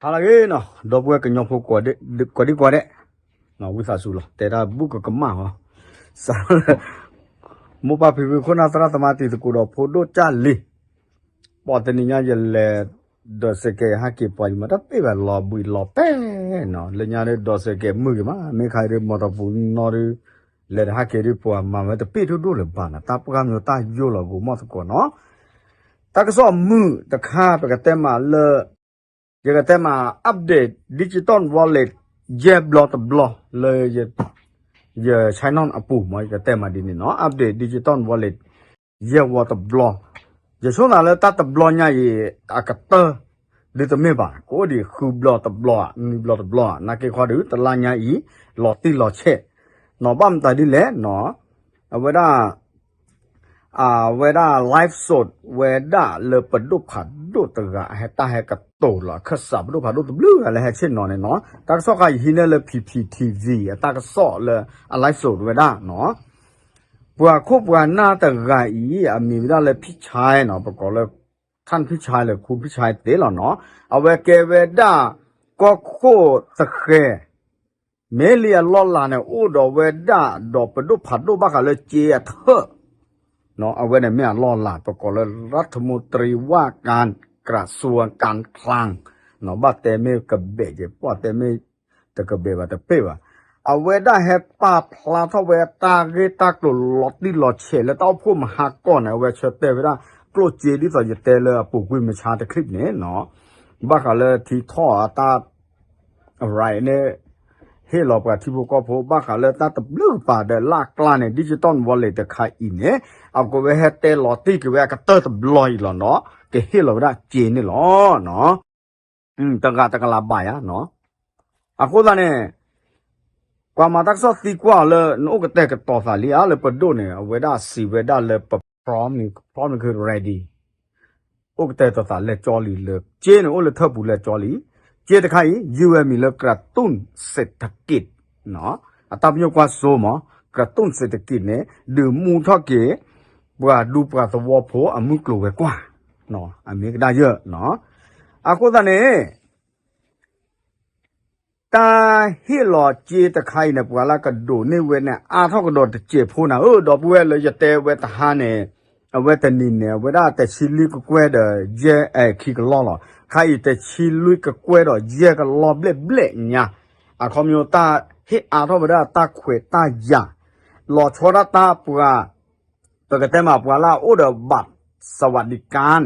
ဟါလၢအဂ့ၤနီၤ ဒီပုၢ်ဝဲၢ်ကညီဖိ ကိးဒံကိးဒဲး, ဝံသးစူၤလီၤ တဲတၢ်ဘူၣ်ကကမၣ်ဟီ, စးလၢ မိၢ်ပၢ်ဖံဖု ခိၣ်နၢ်သရၣ်သမါတံၤသကိးဒီးဖိဒိၣ်ကၢ်လံၤ, ပှၤတနံၤညါယလဲၤ ဒိးစဲးကဲးဟဲက့ၤပှၤယမၤတၢ်ပ့ၢ်ဘၣ်လီၤဘှံးလီၤပဲၢ်နီၤ လၢညါဒ်ဒိးစဲးကဲးမုာ်ဂ့ၤမး မ့ၢ်ခါဒ်မီၢ်တပူၤနီၢ်ဒ် လဲၤတဟဲက့ၤဒ်ပှၤမၤဝဲတပ့ၢ်ထူၣ်ဒိၣ်လၢၤဘၣ်နီၤ တၢ်ပှၢ်မ့ၢ်တၢ်ယိၣ်လီၤဂိၤမီၢ်သကိးနီၤ, တၢ်ကစီၣ်မုာ်တခါ ပကတဲမးလၢ ယကတဲမး update digital wallet ယဲၢ်ဘျီတဘျီ လၢ ယ China အပူၤမ့ၢ် ယကတဲမးဒ်န့ၣ်နီၤ update digital wallet ယဲၢ်ဝီတဘျီ, ယဆိကမိၣ်လၢတၢ်တဘျီညါအံၤ အကတၢၢ် ဒ်တမ့ၢ်ဘၣ် ကအိၣ်ဒံးဃုဘျီတဘျီ နွံဘျီတဘျီ နာ်က့ခီဒုး တလါညါအံၤ လီၤတံၢ်လီၤဆဲးနီၤ ဘၣ်မတၤဒ်လဲၣ်နီၤ, အဝဲဒၣ် အဝဲဒၣ် live စဒ ဝဲဒၣ်လၢပဒိၣ်ဖးဒိၣ်တဂၤ ဟဲတၢ်ဟဲကတိၤလီၤ အခၢၣ်စးပဒိၣ်ဖးဒိၣ်တဘျုးဂၤလၢဟဲဆ့ၣ်နီၤန့ၣ်နီၤ တၢ်ကစီၣ်ဃါယဟံးန့ၢ်လၢ P P T V အတၢ်ကစီၣ်လၢအ live စဒ ဝဲဒၣ်နီၤ, ပှၤခိၣ်ပှၤနၢ်တဂၤအံၤ အမံၤဝဲဒၣ်လၢ ဖံဆါနီၤ ပကိးလၢ ထၣ်ဖံဆါလၢ ခူဖံဆါသ့လီၤနီၤ အဝဲကဲဝဲဒၣ် ကီၢ်ခိၣ်သဃဲၤ မ့ၢ်လံအလီၢ်လၤန့ၣ် အိၣ်ဒီးဝဲဒၣ်ဒီးပဒိၣ်ဖးဒိၣ်ဘၣ်ဃးလၢစ့အထၢၣ်, အဝဲန့ၣ်မ့ၢ်အလီၢ်လၤ ပကိးလၢ รัฐมนตรีว่าการกระทรวงการคลัง ဘၣ်တဲမ့ၢ်ကဘဲးက့ၤ ပှၢ်တဲမ့ၢ်တကဘဲးဘၣ်တပ့ၢ်ဘၣ်, အဝဲဒၣ်ဟဲပာ်ဖျါထီၣ်ဝဲတၢ်ဂ့ၢ်တၢ်ကျိၤလီၤတံၢ်လီၤဆဲးလၢတၢ်အိၣ်ဖှိၣ်မဟါကီၢ်န့ၣ် အဝဲဆၢတဲာ်ဝဲဒၣ် ကျိၣ်စ့ဒ်သိးယတဲလၢအပူၤကွံာ်မဆါတချံးန့ၣ်နီၤ ဘၣ်ဃးလၢထံထီၣ်အတၢ် right န့ၣ် ဟ့ၣ်လီၤပှၤထံဖိကီၢ်ဖိ ဘၣ်ဃးလၢတၢ်တဘျုးကပၤဒီးလၢအကျါန့ၣ် digital wallet တခါအံၤန့ၣ် အကဝဲဟဲတဲလီၤတံၢ်က့ၤဝဲအကတၢၢ်တဘျီအံၤလီၤနီၤ ကဟ့ၣ်လီၤဝဲဒၣ်စ့န့ၣ်လီၤနီၤ တဂၤတကလးဘၣ်ယါနီၤ အဃိသတးန့ၣ် ပှၤမၤတၢ်ကစီၣ်သံကွၢ်အီၤလၢ နအိၣ်ကတဲာ်ကတီၤသးလံဧါ လၢပဒိၣ်န့ၣ် အဝဲဒၣ်စံးဝဲဒၣ်လၢပ prompt န့ၣ် prompt န့ၣ်က ready အိၣ်ကတဲာ်ကတီၤသးလဲၤကၠီလံလၢ စ့န့ၣ်အိၣ်လၢထၢၣ်ပူၤလဲၤကၠီလံ, စ့တခါအံၤ ယုၢ်ဝဲမံၤလၢ กระตุ้นเศรษฐกิจ နီၤ, အတၢ်ပညိၣ်ကွၢ်စိမး กระตุ้นเศรษฐกิจ န့ၣ် ဒုးမူထီၣ်က့ၤ ပှၤဒူပှၤသဝီဖိအမုၢ်ကျိၤဝဲၤကွာ်, အမ့ၢ်ကဒါယၢၢ်နီၤ, အဃိသတးန့ၣ် တၢ်ဟ့ၣ်လီၤစ့တခါအံၤန့ၣ် ပှၤလၢကဒိးန့ၢ်ဝဲန့ၣ် အါထီၣ်ကဒီးတစဲးဖိနၤဧၢ, ဒီပုၢ်ဝဲၢ်လၢယတဲဝဲတဟါန့ၣ် အဝဲတနံၤန့ၣ် အဝဲဒၣ်တဆံလွံၢ်ကကွဲၢ်ဒီးယဲၢ် ခံကလီၢ်လီၤ, ခါအံၤတဆံလွံၢ်ကကွဲၢ်ဒီးယဲၢ်ကလီၢ်ဘျဲၣ်ဘျဲၣ်ညါ, အခီပညီတၢ်ဟ့ၣ်အါထီၣ်ဝဲဒၣ်တၢ်ခွဲးတၢ်ယာ်, လီၤဆီဒၣ်တၢ်ပှၤ ပကတဲမးပှၤလၢအအိၣ်ဒီး บัตรสวัสดิการ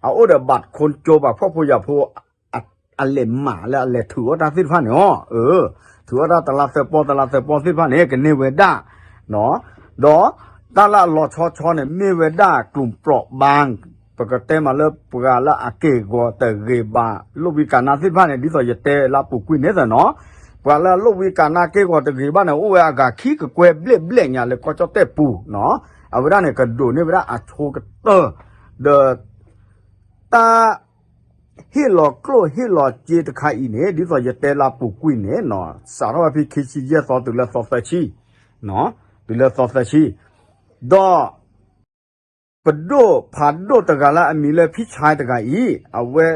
အအိၣ်ဒီး บัตรคนจน ပှၤဖှီၣ်ဖိယာ်ဖိ အလဲၤမၤလၢအလဲၤထုးအီၣ်တၢ်သ့ၣ်တဖၣ်န့ၣ်အီၤ, ထုးအီၣ်တၢ်တလါသၢပီၢ် တလါသၢပီၢ်သ့ၣ်တဖၣ်န့ၣ် ကန့ၢ်ဝဲဒၣ်, ဒီးတၢ်လၢအလီၤဆီဆီန့ၣ် မ့ၢ်ဝဲဒၣ် กลุ่มเปราะบาง ပကတဲမးလၢပှၤလၢအက့ၢ်ဂီၤတဂ့ၤဘၣ် လိၣ်ဝံကးနါသ့ၣ်တဖၣ်န့ၣ် ဒ်သိးယတဲလၢအပူၤကွံာ်န့ၣ်သနီၤ, ပှၤလၢအလိၣ်ဝံကးနါက့ၢ်ဂီၤတဂ့ၤဘၣ်န့ၣ် အိၣ်ဝဲအဂၤခံကကွဲၢ်ဘျဲၣ်ဘျဲၣ်ညါလၢကီၢ်ကၠီၣ်တဲၣ်ပူၤနီၤ, အဝဲဒၣ်န့ၣ် ကဒိးန့ၢ်ဝဲဒၣ်အဆိကတၢၢ်, ဒီး တၢ် ဟ့ၣ်လီၤကျိၣ်ဟ့ၣ်လီၤစ့တခါအံၤန့ၣ် ဒ်သိးယတဲလၢအပူၤကွံာ်န့ၣ်နီၤ စးထီၣ်ဝဲဖဲခံဆံယဲၢ်သီတုၤလၢသီသၢဆံ, တုၤလၢသီသၢဆံ, ဒီး ပဒိၣ်ဖးဒိၣ်တဂၤလၢအမံၤလၢ ဖံဆါတဂၤအံၤ အဝဲ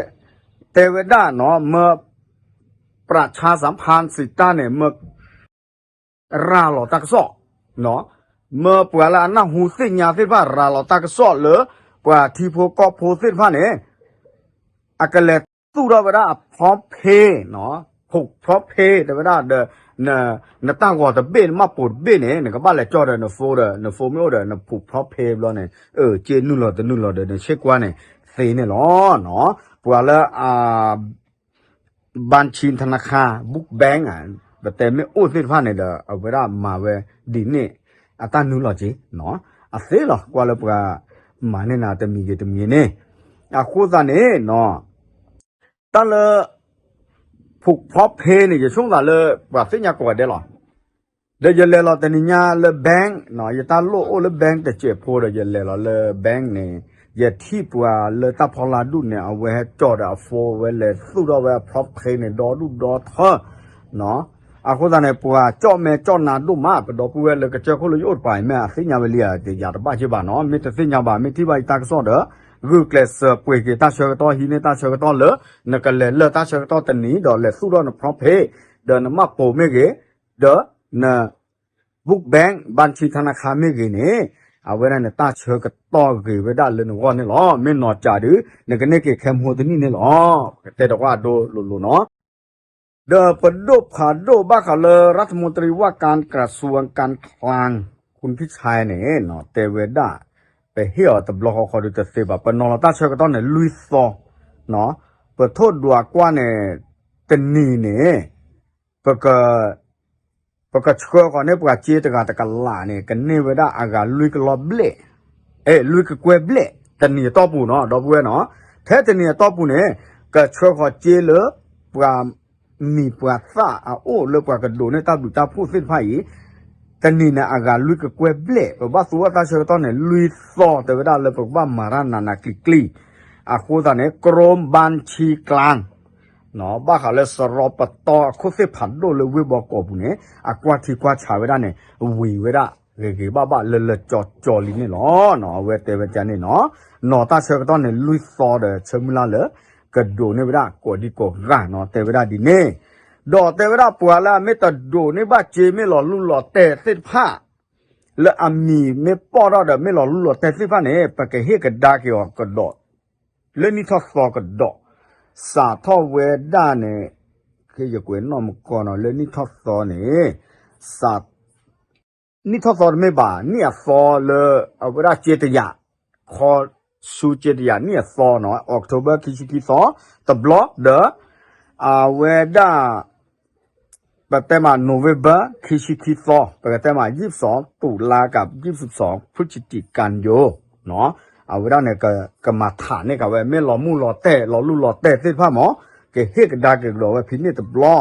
တဲဝဲဒၣ်နီၤ မၢ ပြၢးဆါစၢဖၢၣ်စံးတၢ်န့ၣ် မၢ ရၤလီၤတၢ်ကစီၣ်, မၢပှၤလၢအနၢ်ဟူသ့ၣ်ညါသ့ၣ်တဖၣ် ရၤလီၤတၢ်ကစီၣ်လၢ ပှၤထံဖိကီၢ်ဖိသ့ၣ်တဖၣ်န့ၣ် အကလဲၤသူၣ်ထီၣ်ဝဲဒၣ်အ prompt pay နီၤ, ဖုန်း prompt pay တဲဝဲဒၣ်ဒီး နတၢ်ဂီၤတဘ့ၣ် နမၢ်ပိာ်တဘ့ၣ်န့ၣ် နကဘၣ်လဲၤကၠီၣ်ဒီးန phone ဒီး န phone မ့ၢ်အိၣ်ဒီး နဖုန်း prompt pay ဘျီန့ၣ် စ့နုာ်လီၤတနုာ်လီၤဒီး နဆ့ကွၢ်န့ၣ် သ့န့ၣ်လီၤ. ပှၤလၢအ ဘၣ်ဆံ ธนาคาร book bank ပတဲမ့ၢ်အိၣ်သ့ၣ်တဖၣ်န့ၣ်ဒီး အဝဲဒၣ်မၤဝဲဒ်န့ၣ် အတၢ်နုာ်လီၤက့ၤ အသ့လီၤ ကွၢ်လၢပှၤမၤန့ၢ်နၤတမံၤဂ့ၤတမံၤန့ၣ် အဃိသတးန့ၣ် တၢ်လၢ ဖုန်း prompt pay န့ၣ် ယဆိကမိၣ်သးလၢ ပှၤသ့ၣ်ညါကိးဂၤဒဲးလီၤ. ဒီးယလဲၤလီၤတနံၤညါလၢ bank နီၤ, ယတၢ်လိၣ်အိၣ်လၢ bank တစဲးဖိဒီး ယလဲၤလီၤလၢ bank န့ၣ် ယထံၣ်ပှၤလၢတၢ်ဖီလာ်ဒူၣ်န့ၣ် အဝဲဟဲကၠီၣ်ဒီးအ phone ဝဲလဲၤသူၣ်ထီၣ်ဝဲအ prompt pay န့ၣ် ဒီဒူၣ်ဒီထၢ အဃိသတးန့ၣ် ပှၤကၠီၣ်မဲာ်ကၠီၣ်နါဒိၣ်မး ပဒီပုၢ်ဝဲၢ်လၢကစၢၢ်ခိၣ်လၢယအိၣ်တပၤအံၤ မ့ၢ်အသ့ၣ်ညါဝဲလံဧါ ယၤတဘၣ်က့ဘၣ်နီၤ, မ့ၢ်တသ့ၣ်ညါဘၣ် မ့ၢ်ထံၣ်ဘၣ်ယတၢ်ကစီၣ်ဒီး ဂုာ်ကျဲးစၢးပှ့ၤက့ၤတၢ်ဆၢကတီၢ် ဟံးန့ၢ်တၢ်ဆၢကတီၢ်လၢ နကလဲၤလၢတၢ်ဆၢကတီၢ်တနံၤ ဒီးလဲၤသူၣ်ထီၣ်န profit ဒီးန မှတ်ပုံတင် မ့ၢ်ဂ့ၤ, ဒီးန book bank ဘၣ်ထံထနခါ မ့ၢ်ဂ့ၤန့ၣ် အဝဲဒၣ်န့ၣ် တၢ်ဆၢကတီၢ်ဂ့ၤဝဲဒၣ်လၢနဂီၢ်န့ၣ်လီၤ. မ့ၢ်နီၤကးဒုး နကန့ၢ်က့ၤခဲမဟိတနံၣ်န့ၣ်လီၤ. ပကတဲဒီးကွၢ်အဒိလိၤလိၤနီၤ. ဒီးပဒိၣ်ဖးဒိၣ်ဘၣ်ဃးလၢ รัฐมนตรีว่าการกระทรวงการคลัง คุณพิชัย န့ၣ် တဲဝဲဒၣ် ပဟ့ၣ်အီၤတဘျီဃီဃီဒီးတသ့ဘၣ်. ပနီၤလီၤတၢ်ဆၢကတီၢ်န့ၣ် လွံၢ်သီ, ပထိၣ်ဒွးကွၢ်န့ၣ် တနံၤန့ၣ် ပက ပကဆှၢဃီၤန့ၢ်ပှၤစ့တဂၤတကလးန့ၣ် ကန့ၢ်ဝဲဒၣ်အဂၤလွံၢ်ကလီၢ်ဘျဲၣ်, အဲ လွံၢ်ကကွဲၢ်ဘျဲၣ် တနံၤအတီၢ်ပူၤနီၤ ဒီပုၢ်ဝဲၢ်နီၤ. ထဲတနံၤအတီၢ်ပူၤန့ၣ် ကဆှၢဃီၤစ့လၢ ပှၤမံၤပှၤသၣ်အအိၣ်လၢပှၤကဒိးန့ၢ်တၢ်ဘျုးတၢ်ဖှိၣ်သ့ၣ်တဖၣ်အံၤ တနံၤန့ၣ် အဂၤလွံၢ်ကကွဲၢ်ဘျဲၣ်. ပဘၣ်သူအီၤတၢ်ဆၢကတီၢ်န့ၣ် လွံၢ်သီ တဲဝဲဒၣ်လၢပကဘၣ်မၤတၢ်နးနးကျံၤကျံၤ. အဃိသတးန့ၣ် กรมบัญชีกลาง ဘၣ်ဃးလၢစရီပတီၢ်အခိၣ်သ့ၣ်ဖးဒိၣ်လၢဝ့ၢ်ဘီကီးပူၤန့ၣ် အကွၢ်ထံကွၢ်ဆးဝဲဒၣ်န့ၣ် ဝံၤဝဲဒၣ် ဂ့ၤဂ့ၤဘၣ်ဘၣ်လၢလၢကၠီကၠီလံန့ၣ်လီၤ. အဝဲတဲဝဲဒ်န့ၣ်နီၤ. နီၤတၢ်ဆၢကတီၢ်န့ၣ် လွံၢ်သီဒီးဆၢမုၢ်လၢ်လၢ ကဒိးန့ၢ်ဝဲဒၣ်ကိးဒံကိးဂၤနီၤ တဲဝဲဒၣ်ဒ်န့ၣ်. ဒီးတဲဝဲဒၣ်ပှၤလၢအမ့ၢ်တဒိးန့ၢ်ဘၣ်စ့ မ့ၢ်လီၤလူၢ်လီၤတဲာ်သ့ၣ်တဖၣ် လၢအမံၤမ့ၢ်ပီၣ်ထီၣ်ဒီးမ့ၢ်လီၤလူၢ်လီၤတဲာ်သ့ၣ်တဖၣ်န့ၣ် ပကဟ့ၣ်ကဒါက့ၤအီၤကဒီး လၢနံၣ်ထီၣ်သီကဒီး. စးထီၣ်ဝဲဒၣ်န့ၣ် ယကွဲးနီၣ်မကီနီၤ လၢနံၣ်ထီၣ်သီန့ၣ် နံၣ်ထီၣ်သီတမ့ၢ်ဘၣ် နံၣ်အသီလၢ အဝဲဒၣ်စ့တယာ် ခီဆူစ့တယာ်နံၣ်အသီနီၤ October ခံဆံခံသီ တဘျီဒီး အဝဲဒၣ် ပတဲမး November ခံဆံခံသီ ပကတဲမး ယံၣ်ပစီၤ တူၤလါကး ယံၣ်ပစီၤ ဖုစတံးကၣ်ယိၤ အဝဲဒၣ်န့ၣ် ကမၤထးန့ၢ်က့ၤဝဲ မ့ၢ်လီၤမူလီၤတဲာ် လီၤလူၢ်လီၤတဲာ်သ့ၣ်တဖၣ်မး ကဟ့ၣ်ကဒါက့ၤကဒီးဝဲဖဲန့ၣ်တဘျီ.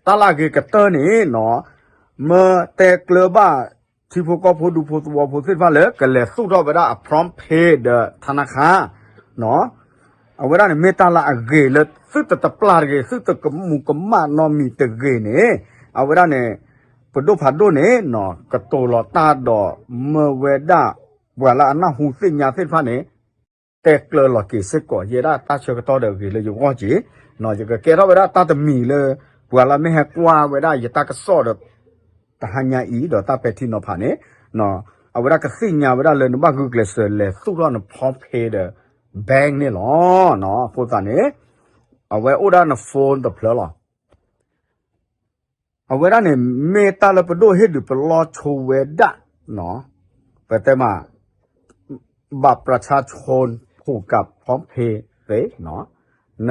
တၢ်လၢအဂ့ၤကတၢၢ်န့ၣ်နီၤ မ့ၢ်တဲကျၢၤဘၣ် ထံဖိကီၢ်ဖိဒူဖိသဝီဖိသ့ၣ်တဖၣ်လၢ ကလဲၤသူၣ်ထီၣ်ဝဲဒၣ်အ prompt pay ဒီး ထနခါ အဝဲဒၣ်န့ၣ်မ့ၢ်တၢ်လၢအဂ့ၤလၢ သုတတပျၢ်တဂ့ၤ သုတကမူၤကမၣ်နီတမံၤတဂ့ၤန့ၣ် အဝဲဒၣ်န့ၣ် ပဒိၣ်ဖးဒိၣ်န့ၣ်နီၤ ကတိၤလီၤတၢ်ဒီးမၢဝဲဒၣ် ပှၤလၢအနၢ်ဟူသ့ၣ်ညါသ့ၣ်တဖၣ်န့ၣ် တဲကျၢၤလီၤက့ၤစ့ၢ်ကီး ယဲဒၣ်တၢ်ဆၢကတီၢ်ဒီးဂ့ၤလၢယဂီၢ်က့ၤ ယကကဲထီၣ်ဝဲဒၣ်တၢ်တမံၤလၢ ပှၤလၢမ့ၢ်ဟဲကွၢ်ဝဲဒၣ်ယတၢ်ကစီၣ်ဒီး တဟါညါအံၤဒီးတၢ်ပဲာ်ထံနီၤဖးန့ၣ် အဝဲဒၣ်ကသ့ၣ်ညါဝဲဒၣ်လၢနဘၣ်ဂုာ်ကျဲးစၢးလဲၤသူၣ်ထီၣ်န prompt pay ဒီး bank န့ၣ်လီၤ. အဃိသတးန့ၣ် အဝဲအိၣ်ဒၣ်န phone တဖျၢၣ်လီၤ. အဝဲဒၣ်န့ၣ် မ့ၢ်တၢ်လၢပဒိၣ်ဟ့ၣ်ဒုးပလီၢ်ဆိဝဲဒၣ် ပတဲမး บัตรประชาชนผูกกับ พร้อมเพย์ သ့ န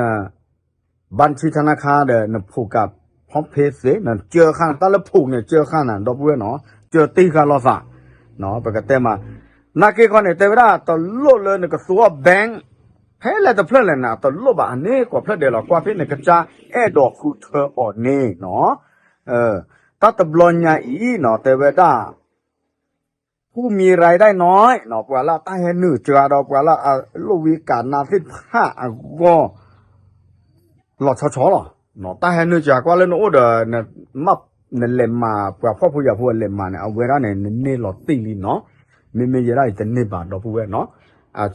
บัญชีธนาคาร ဒီး န ผูกกับ พร้อมเพย์ သ့ နကၢဃာ် တၢ်လၢ ผูก န့ၣ် ကၢဃာ်နၤ ဒီပုၢ်ဝဲၢ်နီၤ ကၢတ့ၢ်ဃာ်လိာ်သး ပကတဲမး နာ်က့ခီန့ၣ် တဲဝဲဒၣ် တလိၣ်လၢနကသူအီၤ bank ဖဲလဲၣ်တဖျၢၣ်လဲၣ်န့ၣ် တလိၣ်ဘၣ် အန့ၣ်ကိးဖျၢၣ်ဒဲးလီၤ ကွၢ်ဖဲနကစၢ်အဲၣ်ဒိးဃုထၢအီၤန့ၣ်နီၤ တၢ်တဘျီညါအံၤနီၤ တဲဝဲဒၣ် ผู้มีรายได้น้อย နီၤ ပှၤလၢအတၢ်ဟဲနုာ်စှၤဒီး ပှၤလၢအလိၣ်ဝံကးနါသ့ၣ်တဖၣ်အဂီၢ် လီၤဆီဆီလီၤ. တၢ်ဟဲနုာ်စှၤကွၢ်လၢနအိၣ်ဒီး နလဲၤမၤ ပှၤဖှီၣ်ဖိယာ်ဖိအလဲၤမၤန့ၣ် အဝဲဒၣ်န့ၣ် နန့ၢ်လီၤတံၢ်လံနီၤ. မ့မ့ၢ်ယဲဒၣ်အံၤတန့ၢ်ဘၣ် ဒီပုၢ်ဝဲၢ်နီၤ. အ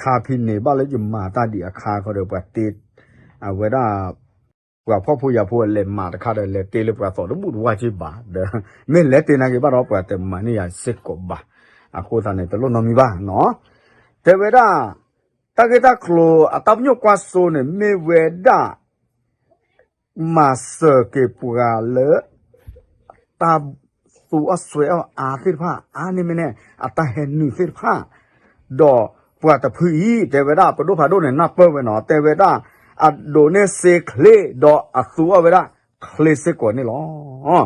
ခါဖဲန့ၣ် ဘၣ်လၢယမၤတၢ်ဒံးအခါခီဒီး ပှၤတ့ အဝဲဒၣ် ပှၤဖှီၣ်ဖိယာ်ဖိအလဲၤမၤတခါဒီး လဲၤတ့လၢပှၤသီၣ်တဘူၣ်တဝၢ်က့ဘၣ်ဒီး မ့ၢ်လဲၤတ့နာ်က့ဘၣ်ဒီး ပှၤတမၤန့ၢ်ယၤစ့ၢ်ကီးဘၣ်. အဃိသတးန့ၣ် တလိၣ်နီတမံၤဘၣ်နီၤ. တဲဝဲဒၣ် တၢ်ဂ့ၢ်တၢ်ကျိၤအတၢ်ပညိၣ်ကွၢ်စိန့ၣ် မ့ၢ်ဝဲဒၣ် မၤစၢၤက့ၤပှၤလၢ တၢ်သူအီၣ်စွဲအီၣ်အါသ့ၣ်တဖၣ် အါန့ၢ်မ့ၢ်န့ၣ် အတၢ်ဟဲနုာ်သ့ၣ်တဖၣ် ဒီးပှၤတဖုအံၤ တဲဝဲဒၣ် ပဒိၣ်ဖးဒိၣ်န့ၣ် နၢ်ပၢၢ်ဝဲနီၤ တဲဝဲဒၣ် အဒိးန့ၢ်စ့ချ့ဒီးအသူအီၣ်ဝဲဒၣ်ချ့စ့ၢ်ကီးန့ၣ်လီၤ.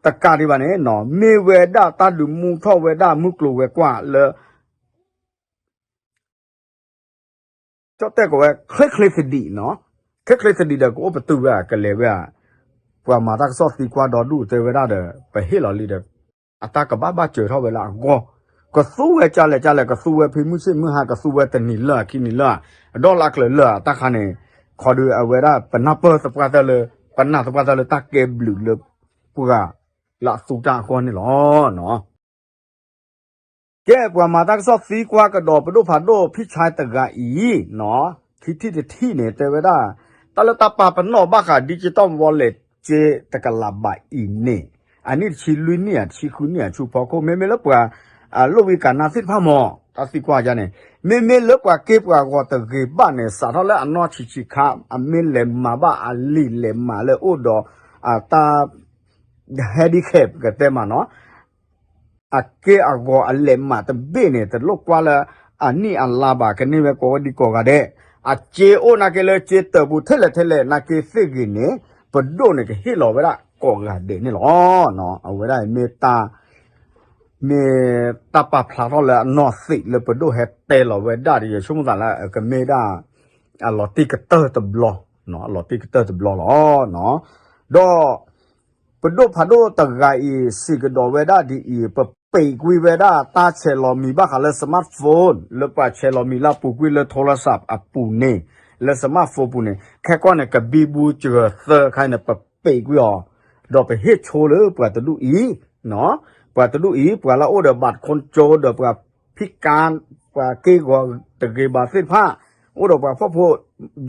တကးဒံးဘၣ်န့ၣ်နီၤ မ့ၢ်ဝဲဒၣ်တၢ်ဒုးမူထီၣ်ဝဲဒၣ်မုၢ်ကျိၤဝဲၤကွာ်လၢ ကၠီၣ်တဲၣ်ကိးဝဲ ချ့ချ့သဒံးနီၤ, ချ့ချ့သဒံးဒီးကအိၣ်ပတုာ်ဝဲ ကလဲၤဝဲဧါ, ပှၤမၤတၢ်ကစီၣ်သံကွၢ်ဒီဒူၣ်တဲဝဲဒၣ်ဒီး ပဟ့ၣ်လီၤလံဒီး အတၢ်ကဘၣ်ဘၣ်စၢၤထီၣ်ဝဲလၢအဂီၢ်, ကသူဝဲကလဲၣ်ကလဲၣ် ကသူဝဲဖဲမုၢ်ဆ့ၣ်မုၢ်ဟါ ကသူဝဲတနံၤလၢာ်ခံနံၤလၢာ်, အဒီၣ်လၢအကျၢၤလၢာ် တၢ်ခါန့ၣ်, ခီဒုးအဝဲဒၣ် ပနၢ်ပၢၢ်သပှၢ်တၢၢ်လၢ ပနာ်သပှၢ်တၢၢ်လၢတၢ်ကဲဘျုးလၢ ပှၤလၢအသူတၢ်အဂီၢ်န့ၣ်လီၤ. ကဲ ပှၤမၤတၢ်ကစီၣ်သံကွၢ်ကဒီးပဒိၣ်ဖးဒိၣ်ဖံၣ်ဆါတဂၤအံၤ, ခံထံၣ်တထံၣ်န့ၣ် တဲဝဲဒၣ် တၢ်လၢတၢ်ပာ်ပနီၣ်ဘၣ်ဃး digital wallet က့တကလးဘးအံၤန့ၣ်, အနံၣ်တဆံလွံၢ်နံၣ်ဧါ တဆံဃုနံၣ်ဧါ ဆူဖီခိၣ် မ့မ့ၢ်လၢပှၤ လိၣ်ဝံကၤနၢ်သ့ၣ်တဖၣ်မး တၢ်သံကွၢ်ယါန့ၣ် မ့မ့ၢ်လၢပှၤက့ပှၤဂီၤတဂ့ၤဘၣ်န့ၣ် စးထီၣ်လၢအနီၢ်ဆံးဆံးခါ အမ့ၢ်လဲၤမၤဘၣ်အလံာ်လဲၤမၤလၢအိၣ်ဒီး တၢ် handicap ကတဲမးနီၤ အက့အဂီၤအလဲၤမးတဘ့ၣ်န့ၣ် တလိၣ်ကွၢ်လၢအနံၣ်အလါဘၣ် ကန့ၢ်ဝဲကိးဝဲဒံးကိးဂၤဒဲး, အက့အိၣ်နာ်က့လၢက့တၢးပူၤထဲလဲၣ်ထဲလဲၣ် နာ်က့သ့ၣ်ဂ့ၤန့ၣ် ပဒိၣ်န့ၣ်ကဟ့ၣ်လီၤဝဲဒၣ်ကိးဂၤဒဲးန့ၣ်လီၤ. အဝဲဒၣ်မ့ၢ် မ့ၢ်တၢ်ပာ်ဖျါထီၣ်လၢအနီၢ်သံးလၢပဒိၣ်ဟဲတဲလီၤဝဲဒၣ်ဒီး ယဆိကမိၣ်သးလၢကမ့ၢ်ဒၣ် အလီၤတံၢ်ကတၢၢ်တဘျီ, အလီၤတံၢ်ကတၢၢ်တဘျီလီၤ. ဒီး ပဒိၣ်ဖးဒိၣ်တဂၤအံၤ စံးကဒီးဝဲဒၣ်ဒ်အံၤ ပပံးကွံာ်ဝဲဒၣ်တၢ်ဆဲးလီၤမံၤဘၣ်ဃးလၢ smartphone လၢပှၤဆဲးလီၤမံၤလၢအပူၤကွံာ်လၢ โทรศัพท์ အပူၤန့ၣ်, လၢ smartphone ပူၤန့ၣ် ခဲကီၢ်န့ၣ် ကဘံဘူစှၤသၢခါန့ၣ် ပပံးကွံာ်အီၤ, ဒီးပဟ့ၣ်ဆိလၢပှၤတဒူၣ်အံၤ, ပှၤတဒူၣ်အံၤ ပှၤလၢအအိၣ်ဒီး บัตรคนจน ဒီးပှၤဖံးကါ ပှၤက့ဂီၤတဂ့ၤဘၣ်သ့ၣ်တဖၣ်, အိၣ်ဒီးပှၤဖှီၣ်ဖိ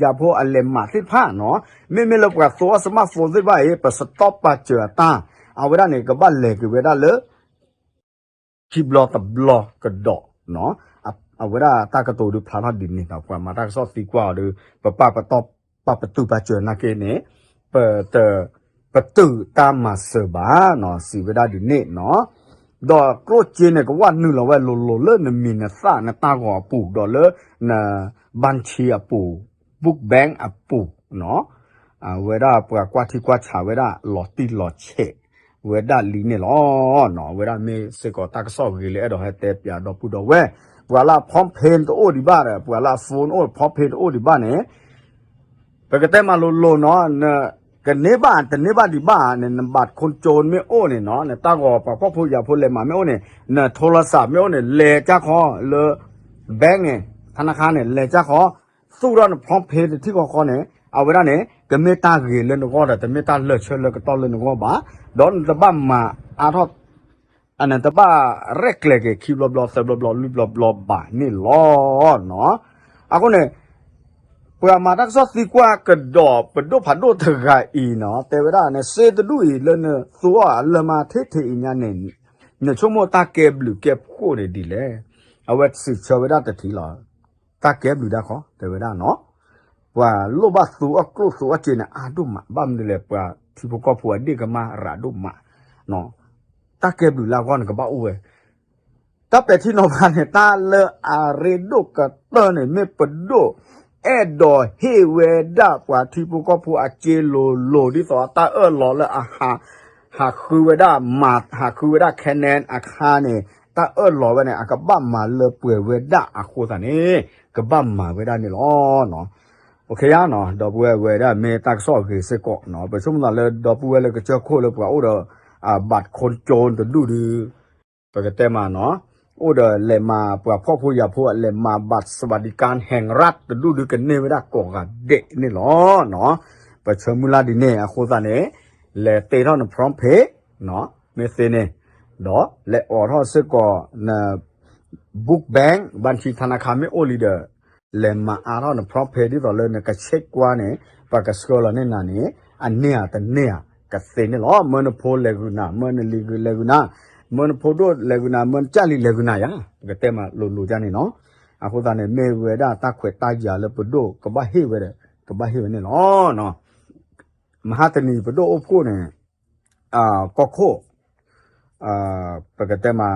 ယာ်ဖိအလဲၤမးသ့ၣ်တဖၣ်နီၤ, မ့မ့ၢ်လၢပှၤသိအီၣ် smartphone သ့ၣ်တဖၣ်အံၤ ပစတီၢ်ပာ်စၢၤအတၢ်, အဝဲဒၣ်န့ၣ် ကဘၣ်လဲၤက့ၤဝဲဒၣ်လၢ ခံဘျီတဘျီကဒီး, အဝဲဒၣ်တၢ်ကတိၤဒုးဖျါထီၣ်ဒ်န့ၣ်ဒီး ပှၤမၤတၢ်ကစီၣ်သံကွၢ်အီၤဒီး ပပာ်ပတီၢ်ပာ်ပတုာ်ပာ်စၢၤနာ်က့န့ၣ် ပတ ပတုာ်တၢ်မၤစၢၤဘၣ်နီၤ စံးဝဲဒၣ်ဒ်န့ၣ်နီၤ, ဒီးကျိၣ်စ့န့ၣ် ကဝၣ်နုာ်လီၤဝဲလိၤလိၤလၢနမံၤနသၣ်နတၢ်ဂီၤအပူၤ ဒီးလၢန ဘၣ်ဆံအပူၤ book bank အပူၤနီၤ, အဝဲဒၣ်ပှၤကွၢ်ထံကွၢ်ဆးဝဲဒၣ်လီၤတံၢ်လီၤဆဲးဝဲဒၣ်လံန့ၣ်လီၤ. အဝဲဒၣ်မ့ၢ်စ့ၢ်ကီးတၢ်ကစီၣ်ဂ့ၤလၢအဲၣ်ဒိးဟဲတဲပၠးဒီပုၢ်ဒီဝဲၢ်, ပှၤလၢအ phone pay တအိၣ်ဒံးဘၣ်ဒီး ပှၤလၢအ phone အိၣ် phone pay တအိၣ်ဒံးဘၣ်န့ၣ် ပကတဲမးလိၤလိၤနီၤ, ကန့ၢ်ဘၣ် တန့ၢ်ဘၣ်ဒံးဘၣ်န့ၣ် န บัตรคนจน မ့ၢ်အိၣ်န့ၣ်နီၤ, နတၢ်ဂီၤပှၤဖှီၣ်ဖိယာ်ဖိလဲၤမးမ့ၢ်အိၣ်န့ၣ်, န โทรศัพท์ မ့ၢ်အိၣ်န့ၣ် လဲၤကၢ်ခီလၢ bank န့ၣ် ธนาคาร န့ၣ် လဲၤကၢ်ခီ, သူၣ်ထီၣ်န phone pay တထံၣ်ဃီဃီန့ၣ် အဝဲဒၣ်န့ၣ် ကမ့ၢ်တၢ်ဂ့ၤလၢနဂီၢ်ဒီး တမ့ၢ်တၢ်လၢာ်ဆၢလၢကတီၢ်လၢနဂီၢ်ဘၣ်, ဒီးနတဘၣ်မၤအါထီၣ် နတဘၣ်ရဲၣ်ကျဲၤက့ၤခံဘျီဘျီသၢဘျီဘျီလွံၢ်ဘျီဘျီဘၣ်န့ၣ်လီၤ. အဃိန့ၣ် ပှၤမၤတၢ်ကစီၣ်သံကွၢ်ကဒီးပဒိၣ်ဖးဒိၣ်တဂၤအံၤနီၤ တဲဝဲဒၣ်န့ၣ် စ့တဒူၣ်အံၤလၢနသူအီၤအလၢမါထ့ထ့အံၤညါန့ၣ် နဆိကမိၣ်တၢ်ကဲဘျုးကဲဖှိၣ်န့ၣ်ဒ်လဲၣ်. အဝဲစံးဆၢဝဲဒၣ်တထံၣ်လီၤ. တၢ်ကဲဘျုးဒၣ်ခီ တဲဝဲဒၣ်နီၤ ပှၤလိၣ်ဘၣ်သူအီၣ်ကျိၣ်သူအီၣ်စ့န့ၣ် အါဒိၣ်မး, ဘၣ်မနုၤလဲၣ် ပှၤထံဖိကီၢ်ဖိအဒ့ၣ်ကမၢ်ရၤဒိၣ်မး, တၢ်ကဲဘျုးလၢအဂီၢ်န့ၣ်ကဘၣ်အိၣ်ဝဲ, တၢ်ပဲာ်ထံနီၤဖးန့ၣ် တၢ်လၢအရ့ဒိၣ်ကတၢၢ်န့ၣ် မ့ၢ်ပဒိၣ်အဲၣ်ဒိးဟ့ၣ်ဝဲဒၣ်ပှၤထံဖိကီၢ်ဖိအစ့လိၤလိၤ ဒ်သိးအတၢ်အၢၣ်လီၤလၢအ ဟးဃုဝဲဒၣ်မၤ ဟးဃုဝဲဒၣ် ခဲနဲ အခါန့ၣ် တၢ်အၢၣ်လီၤဝဲန့ၣ် အကဘၣ်မၤလၢပှဲၤဝဲဒၣ်အဃိသတးန့ၣ် ကဘၣ်မၤဝဲဒၣ်န့ၣ်လီၤ. ဒီပုၢ်ဝဲၢ်ဝဲဒၣ်မ့ၢ်တၢ်ကစီၣ်အဂ့ၤစ့ၢ်ကီး, ပဆိကမိၣ်သးလၢဒီပုၢ်ဝဲၢ်လၢကစၢၢ်ခိၣ်လၢပှၤအိၣ်ဒီး บัตรคนจน တဒူၣ်ဒု ပကတဲမးနီၤ, အိၣ်ဒီးလဲၤမၤပှၤဖှီၣ်ဖိယာ်ဖိ လဲၤမၤ บัตรสวัสดิการแห่งรัฐ တဒူၣ်ဒုကန့ၢ်ဝဲဒၣ်ကိးဂၤဒဲးန့ၣ်လီၤ. ပဆၢမုၢ်လၢ်ဒ်န့ၣ်အဃိသတးန့ၣ် လဲၤတ့ထီၣ်န prompt pay မ့ၢ်သ့န့ၣ်, ဒီးလဲၤအိးထီၣ်စ့ၢ်ကီးန book bank ဘၣ်ထံ ธนาคาร မ့ၢ်အိၣ်လံဒီး လဲၤမၤအါထီၣ်န prompt pay ဒ်သိးလၢနကဆ့ကွၢ်န့ၣ် ပှၤကဆှၢလီၤန့ၢ်နၤန့ၣ် အန့ၢ်ဧါတန့ၢ်ဧါကသ့န့ၣ်လီၤ. မၢနဖိလဲၤဂုာ်နၤ, မၢနလံၤဂုာ်လဲၤဂုာ်နၤ, မၢနဖိဒိၣ်လဲၤဂုာ်နၤ, မၢနကၢ်လံၤလဲၤဂုာ်နၤယါ, ပကတဲမးလိၤလိၤဒ်န့ၣ်နီၤ. အဃိသတးန့ၣ် မ့ၢ်ဝဲဒၣ်တၢ်ခွဲးတၢ်ယာ်လၢပဒိၣ်ကဘၣ်ဟ့ၣ်ဝဲဒီး ကဘၣ်ဟ့ၣ်ဝဲန့ၣ်လီၤ. မဟါတနံၤပဒိၣ်အိၣ်ဖှိၣ်န့ၣ် ကီၢ်ခိၣ် ပကတဲမး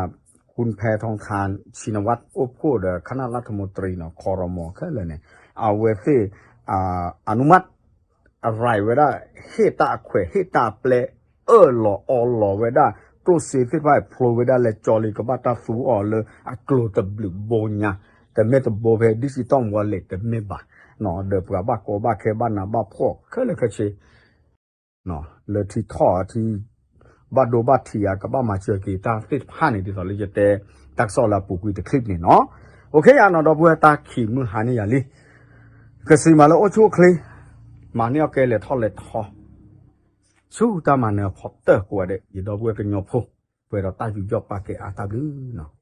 คุณแพทองธาร ชินวัตร အိၣ်ဖှိၣ်ဒီး คณะรัฐมนตรีနီၤ ครม ခဲလၢာ်န့ၣ် အဝဲသ့ၣ် อนุมัติ အရၢၢ်ဝဲဒၣ် ဟ့ၣ်တၢ်အခွဲး ဟ့ၣ်တၢ်အပျဲ အၢၣ်လီၤအီလီၤဝဲဒၣ် ကျိၣ်စ့သ့ၣ်တဖၣ် ဖျိဝဲဒၣ်လၢကၠီလံ ကဘၣ်တၢ်သူအီၤလၢအကျိၤတဘျုးဘိညါ, တမ့ၢ်တဘိဖဲ digital wallet တမ့ၢ်ဘၣ်, ဒီးပှၤဘၣ်ကီဘၣ်ခဲဘၣ်နးဘၣ်ဖှီၣ်ခဲလၢာ်ခဲဆ့ လၢထံထီၣ်ထံ ဘၣ်ဒိဘၣ်ထံးဧါ ကဘၣ်မၤစၢၤက့ၤတၢ်သ့ၣ်တဖၣ်န့ၣ် ဒ်သိးလၢယတဲ တၢ်ကစီၣ်လၢအပူၤကွံာ်တချံးန့ၣ်နီၤ. အိၣ်ခ့ယါနီၤ ဒီပုၢ်ဝဲၢ် တၢ်ခံးမုၢ်ဟါန့ၢ်ယၤလံ. ကစံးမးလၢအိၣ်ဆူၣ်အိၣ်ချ့, မၤန့ၢ်အီၣ်ကဲလဲၤထီၣ်လဲၤထီ, ဆူတၢ်မၤနၢၤအဖီတၢၣ်ကိးဂၤဒဲး ယဒီပုၢ်ဝဲၢ်ကညီဖိ, ပှဲၤဒီးတၢ်ယူးယီၣ်ပာ်ကဲအါတၢ်ဘျုးနီၤ.